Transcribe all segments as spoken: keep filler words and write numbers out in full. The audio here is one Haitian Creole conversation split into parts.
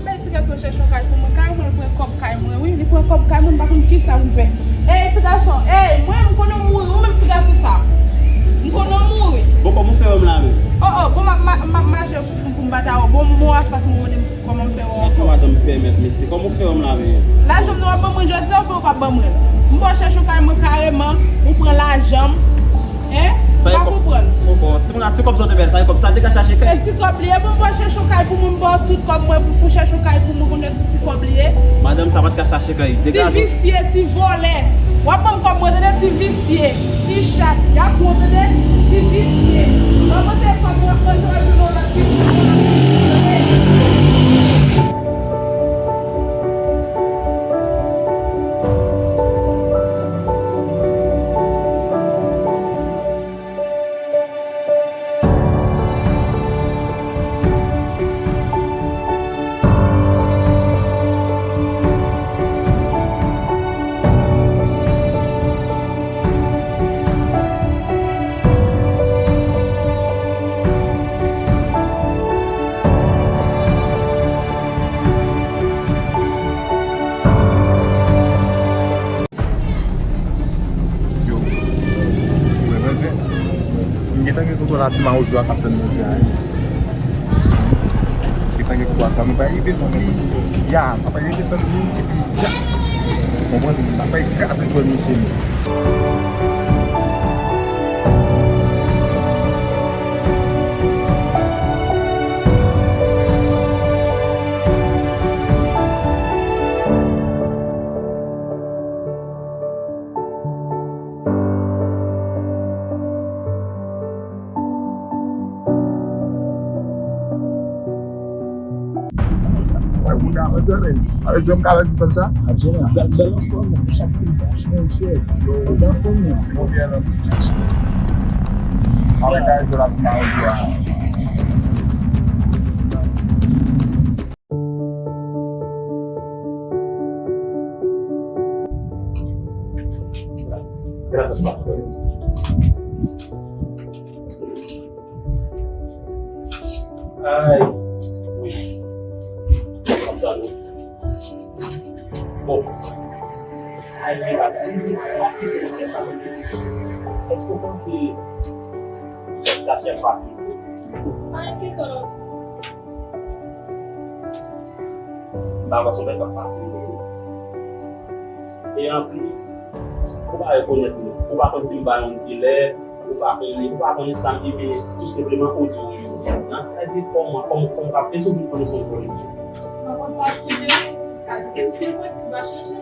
Bèl ti gason chèche yon kay pou mwen, kay mwen, li pran kòb kay mwen, wi, li pran kòb kay mwen, m pa konn kisa pou m fè. Ey, ti gason, ey, mwen, m konnen w mouri, ou menm ti gason sa. M konnen w mouri. Bon, kòman w fè wè m la menm? Oh, oh, bon, m ap, m ap, m ap mache pou, pou, pou m pa ta wè w. Bon, m wè w afas mwen, kòman m fè wè w ankò? Madanm, pèmèt, mesye, kòman w fè wè m la menm? Lajan m nan w ap ban mwen jodi a oubyen w p ap ban mwen l? M ba w chèche yon kay mwen kareman, ou pran lajan m. Hein? Sa e kòb. Pa konprann. Poko, timoun a ti kòb sa w te bèl, sa e kòb sa te ka chache kay. E ti kòb li ye, bon, m pral chèche yon kay pou mwen, m ba w tout kòb mwen pou, pou chèche yon kay pou mwen, konnen ti, ti kòb li ye. Madanm sa pa t ka chache kay, degaje w. Ti visye, ti vòlè. W ap ban m kòb mwen, tande, ti visye. Ti chat, y ap wont, tande, ti visye. W ap pote kòb mwen, w ap pran, w ap jwenn yon lòt visye, yon lòt visye, tande. Yo, ou wè manzè? M gentan gen kontwòl a ti mawozo a k ap tann manzè a, wi. M gentan gen kontwòl a sa, nou pa rive sou li. Ya, m ap rete tann li, epi dja. Konprann? M ap kraze djòl misye menm. Wè, moun nan avanse menm. Alèz, sa m ka di fanm sa? Adjena, bèl, bèl anfòm, chak ti bach, monchè. Yo, bèl anfòm, se konbyen nan? Avèk ayèl de la ti mawozo a. Gracias, pastor. Ay, wi. Kontan nou. Bon. Ay, se pa, se pa kite mwen fè sa. Èske w panse sa ta fè fasil? Pa enkyete w. M pa panse w ta fasil. E anplis, ou pa rekonèt mwen. Ou pa konn si m ba yon dilè, ou pa konnen, ou pa konnen sa m ye, men tou senpleman ou di w yon ti. Nan, sa di kòman, kòman, kòman w pa bezwen vin konnen se yon vòlè. Mwen konn pa konnen, kalite stil mwen si m pa chanje.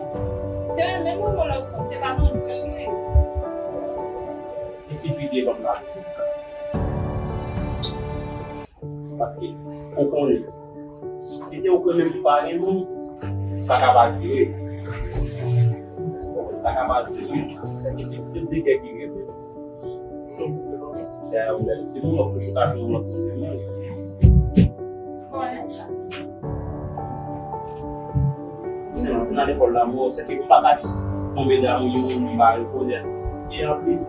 Se menm mwen lòt sòt, se pa nan jwèt mwen. E si pi devan m pa di sa. Paske, ou konnen, si te ou kwè menm li pa gen moun, sa ka pa dire. Sa ka pa dire. Se, se, se de kè ki rete. Dèyè yon bèl timoun, w ap toujou ka jwenn yon lòt moun. Konnen sa. Se Si nan lekòl la, mwen wè se ke m pa ka jis tonbe damou yon moun m pa rekonèt. E anplis,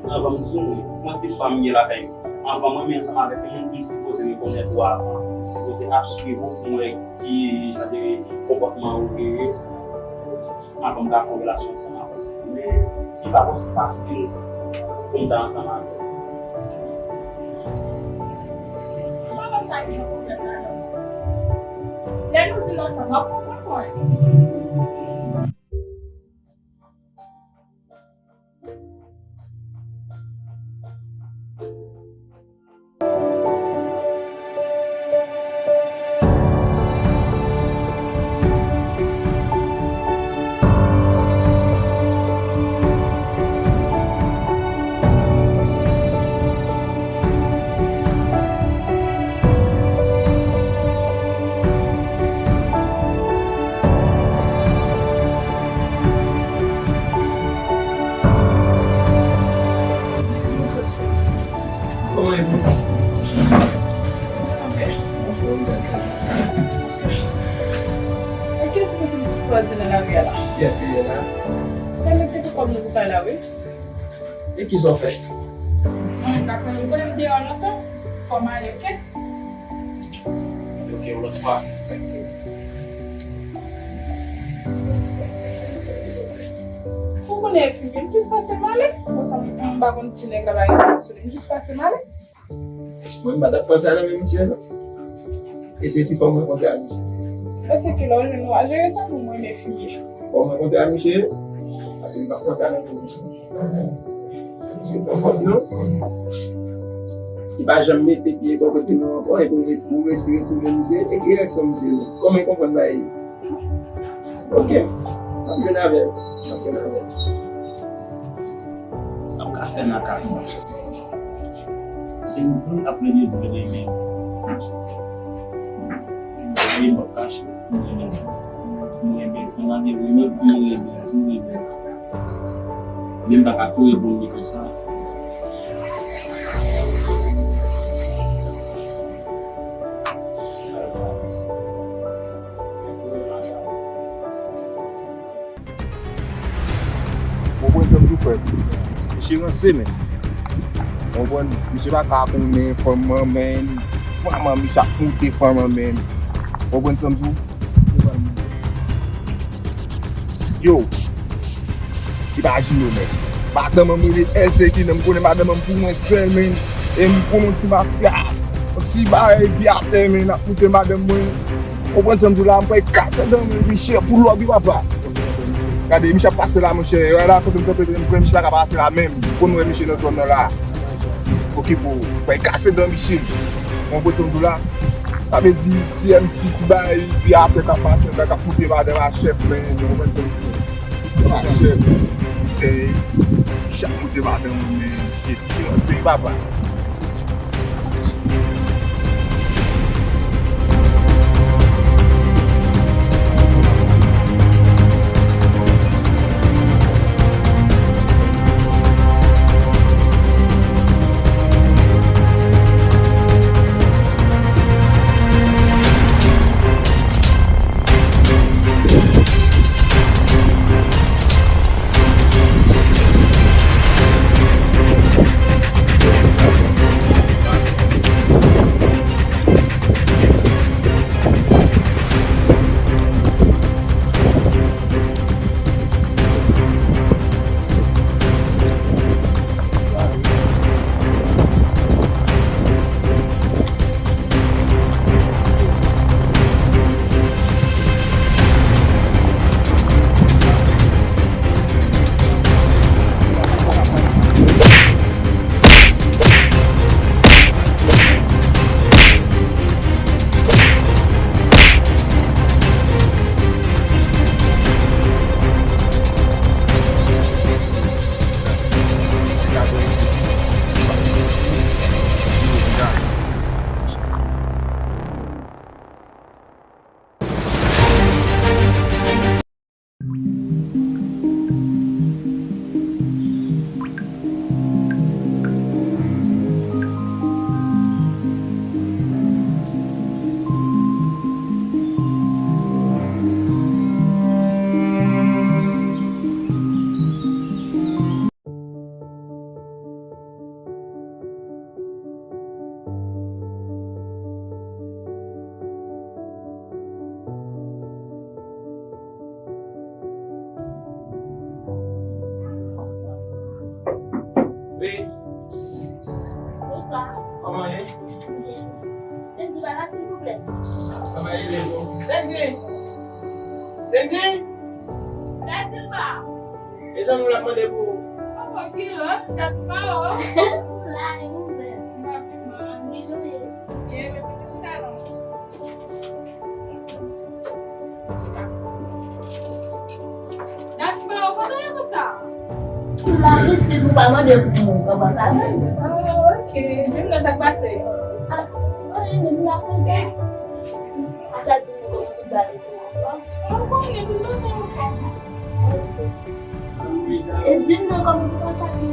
anvan m di w, mwen se pa m gen lakay m. Anvan mwen, men ansanm avèk yon moun, m sipoze rekonèt ou avan. M sipoze ap swiv ou pou m wè ki jan de konpòtman ou genyen. Avan m ta fè yon relasyon ansanm avè w. Men, li pa osi fasil pou m ta ansanm avè w. Mwen pa panse sa gen yon pwoblèm ladan. Lè nou vin ansanm, w ap konprann mwen. Kòman e pou? Anfòm, gras a Dye. E kiyès ou panse m ap kwaze nan lari a la? Kiyès ki ye la? Se pa nèg ki te kòb nou pou pale la, wi. E kisa w fè? Mwen, m ka pran, ou konnen m deyò lontan. Fò m ale, oke? Ok, yon lòt fwa. Ou konnen enfimye, m jis pase m ale. Konsa, m pa konn si nèg la pa gen sou li, m jis pase m ale. Mwen, m pa t ap panse ale nan men misye, non. E se si fò m rankontre ak misye. Paske lè w jwenn nou a jere sa pou mwen, enfimye. Fò m rankontre ak misye, paske m pa t ap panse ale nan men misye. Misye fè kòb non. Li pa janm mete pye bò kote nou ankò, epi nou res-, nou resi retounen misye. E ki reyaksyon misye ye? Kòman l konprann bagay yo? Ok. M ap jwenn avè l. M ap jwenn avè l. Sa m ka fè nan ka sa? Si m di ap plede di l renmen m, m p ap kache. M renmen l. M renmen l. M mande l renmen l, m renmen l, m renmen l. Men m pa ka tou reponn li konsa. Ou konprann sa m di w, frè m? Misye ranse, men. Ou konprann? Misye pa ka konnen fanm manman l. Fanm an, misye ap moute fanm an, men. Ou konprann sa m di w? Se pa l, men. Yo. Imajine w, men. Madanm an m rele L C ki nan m konnen madanm an m pou mwen sèl, men. E m konnen yon ti mafya. Yon ti bagay epi atè, men. Ap moute madanm mwen. Ou konprann sa m di w la, m pral kase dan men misye pou lòg wi papa. Gade, misye ap pase la, monchè. Wè la, kote m kanpe, m kwè misye pa ka pase la menm. Pou nou wè misye nan zòn nan la. Okipe w. M pral kase dan misye. Ou konprann sa m di w la? Sa vle di, ti M C, ti bagay, pi atè k ap mache, k ap moute madanm a chèf, men, ou konprann sa m di w la? A chèf, bouteille, chak kote madanm ou, men, shit, shit, se papa. Bonswa. Kòman ye? Byen. Sendy pa la, silvouplè? Kòman ye, Lebo? Sendy! Sendy! Gad silva! Mezanmi, w ap mande pou ou. Papa, ki lòt? Gad pa ou. La, e ou menm? M pa pi mal. Ki jan w ye? Byen, men pote chita non. Dati ba ou kontan ye konsa? M pa vin di nou pa mande pou mwen, kòman sa va? Oh, ok. Di m non sa k pase. Ah, anyen, men nou la konsa. Asa di nou kòman tout bagay pou anfòm. Mwen konnen tout bagay anfòm. E di m non kòman pou konsa ki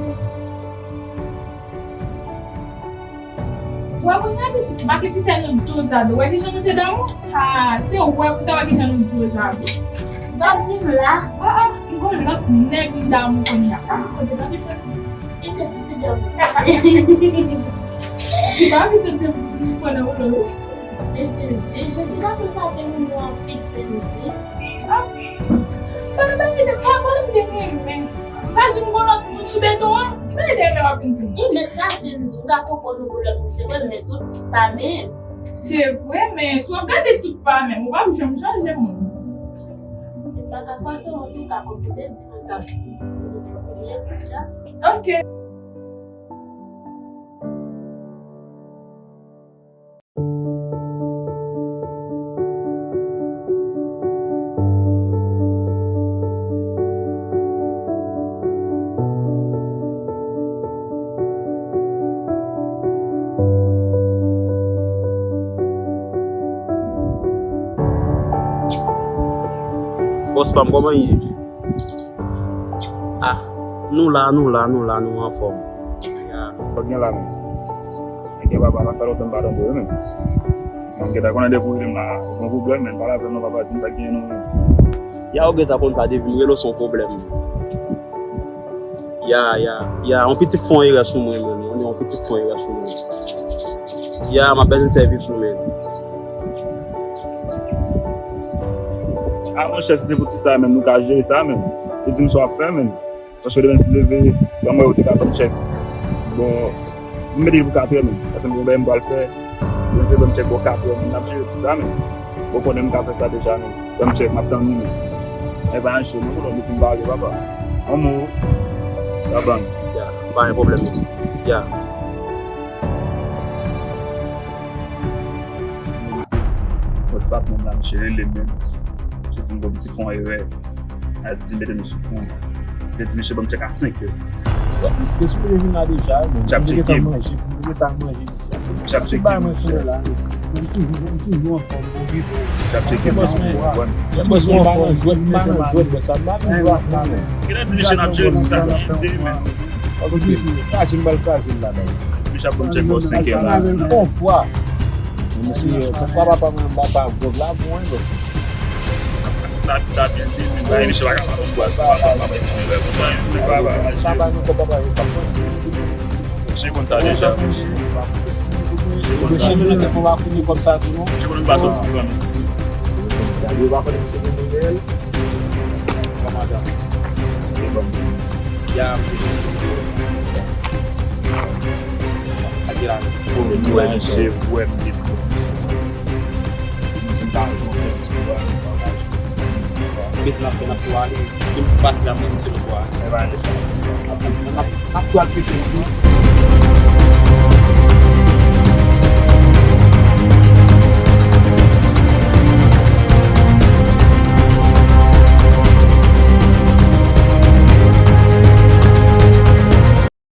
Wè kounye a pitit, m pa gen pitè nan douz a do. Wè kijan nou te damou? Ha, se wè pou ta wè kijan nou douz a do. Sa w di m la? Ah, ah, m gon lòt nèg m damou kounye a. Ah, kote pa te fè. Li te soti damou. Si pa vin te pran nan wolo. Men Sendy, jan ti gason sa te renmen w anpil, Sendy. Ah, pa nan bagay de pa konnen m te renmen. M pa di m gon lòt moun sou beton an. Ki bagay de renmen w ap vin di m? Wi, men sa Sendy, m ka konprann ou gon lòt moun, se vre, men tout pa menm. Se vre, men si w ap gade tout pa menm, ou p ap janm chanje moun. M pa ka fòse w, antouka, kòm ou te di mwen sa. Ok. Bòs pa m, kòman ye? Ah, nou la, nou la, nou la, nou anfòm. Ya. Sa w gen la menm? Ebyen papa, sa fè lontan m pa tande w menm. Mwen gentan konnen depi w rele m la, ou gon pwoblèm, men pale avè m non papa, di m sa k genyen non menm. Ya, ou gentan konn sa depi m rele w se yon pwoblèm. Ya, ya, ya, yon pitit fè yon erè sou mwen menm, yon pitit fè yon erè sou mwen. Ya, m ap bezwen sèvis ou menm. Ah monchè, si te pou ti sa menm, nou ka jere sa menm. E di m sa w ap fè menm. Paske demen si Dye vle, ban mwen ou te ka ban m chèk. Bon, m mete li pou katrè menm. Paske m gen yon bagay m pral fè. Demen si Dye vle ban m chèk bò katrè menm. N ap jere ti sa menm. Ou konnen m ka fè sa deja menm. Ban m chèk, m ap tann ou menm. E pa yon cho, mwen kontan ou fin pale, papa. Yon mo, w ap ban m. Ya, pa gen pwoblèm. Ya. Bon, ti patnè m la, misye rele m menm. Misye di m gon pitit fè yon erè. Misye di vin mete nou sou kou. Misye di misye ban m chèk a senk è. Misye te sipoze vin la deja, men misye gentan manje, misye gentan manje, misye. Misye ap tcheke mwen, chè. Misye toujou, misye toujou anfòm, bon vivan. Misye ap tcheke mwen, wè. Misye pa nan jwèt, misye pa nan jwèt, men sa m pa vin jwe ak sa, men. Gentan di misye n ap jere ti sa, men. Kraze m, bal kraze l la, baz. Ti misye ap ban m tchèk bò senk è la. Yon fwa. Misye, yon fwa papa mwen anba pa vlòg la, bon, wi, bro. Paske sa ki ta byen di, men bay misye pa ka pa konn bwaz, papa, papa, papa, konsa, yon papa, papa, papa, papa, misye konn sa deja. Misye konn sa deja. Misye konn pa soti pou pran misye. Sa yo pa konnen misye gen nouvèl. Kòmandan. Se bon. Ya, mwen. Agi la, mwen. Mwen, mwen. Mwen, mwen. Mesi, n ap fè, n ap tou ale. Menm si pase la, mwen, misye, nou kwa. E pa de sa. N ap, n ap tou al pete, wi.